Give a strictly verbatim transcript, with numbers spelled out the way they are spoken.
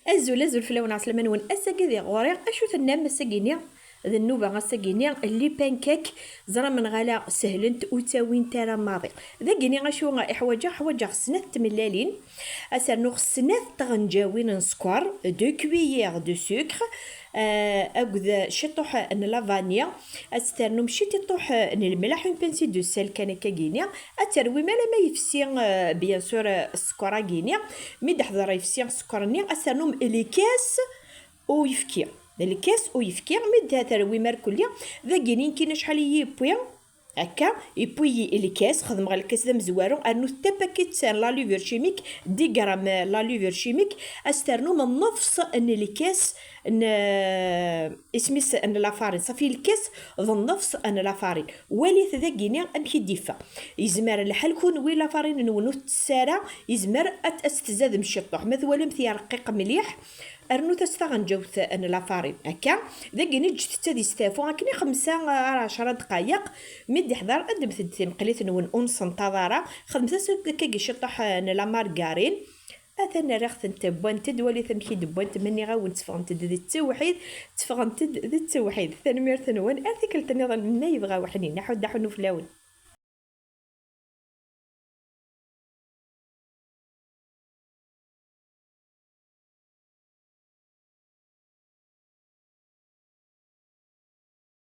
Azul, azul fell-awen, ɛeslama-nwen. Ass-agi di ɣur-i, acu tennam ass-agi-ni? D nnuba ass-agi-ni, les pancakes, ẓra menɣala sehlent ur ttawint ara maḍi. Dagi-ni acu i ḥwaǧeɣ? Ḥwaǧeɣ snat tmellalin, ad s-rnuɣ snat tɣenǧawin n sskeṛ, deux cuillères de sucre, euh, akked ciṭuḥ n la vanille, ad s-ternum ciṭiṭuḥ n lmelḥ, une pincée de sel kan akka-gini, ad terwim alamma yefsi, euh, bien sûr, euh, sskeṛ-agi-ni. Mi d-ḥḍer yefsi sskeṛ-nni, ad ternum lkas uyefki. Lkas uyefki, mi d-terwim ar kulli, dagi-ni nekkini acḥal i yi-yewwi? Akka, yewwi-yi lkas, xedmeɣ lkas d amezwaru, rnu tapakit n la levure chimique, dix grammes la levure chimique, ad s-ternum nnefṣ n lkas n, isem-is, n la farine. Ṣafi lkas d nnefṣ n la farine. Walit dagi-ni amek i d-iffeɣ. Yezmer lḥal kunwi la farine-nwen ur tettess ara, yezmer ad, ad s-tzadem ciṭuḥ. Ma twalamt yerqiq mliḥ, rnut-as taɣenǧawt n la farine. Akka, dagi-ni ǧǧet-tt ad istafu akken i xemsa ar ɛecra dqayeq. Mi d-iḥḍer, ddmet-d timeqlit-nwen ur nsenṭaḍ ara. Xedmet-as akka ciṭuḥ n la margarine. Atan rriɣ-tent wwant-d, walit amek i d-wwant, ma nniɣ-awen tteffɣent-d d ttewḥid, tteffɣent-d d ttewḥid. Tanemmirt-nwen, ar tikkelt nniḍen, ma yebɣa weḥnin, aḥuddu aḥunnu fell-awen.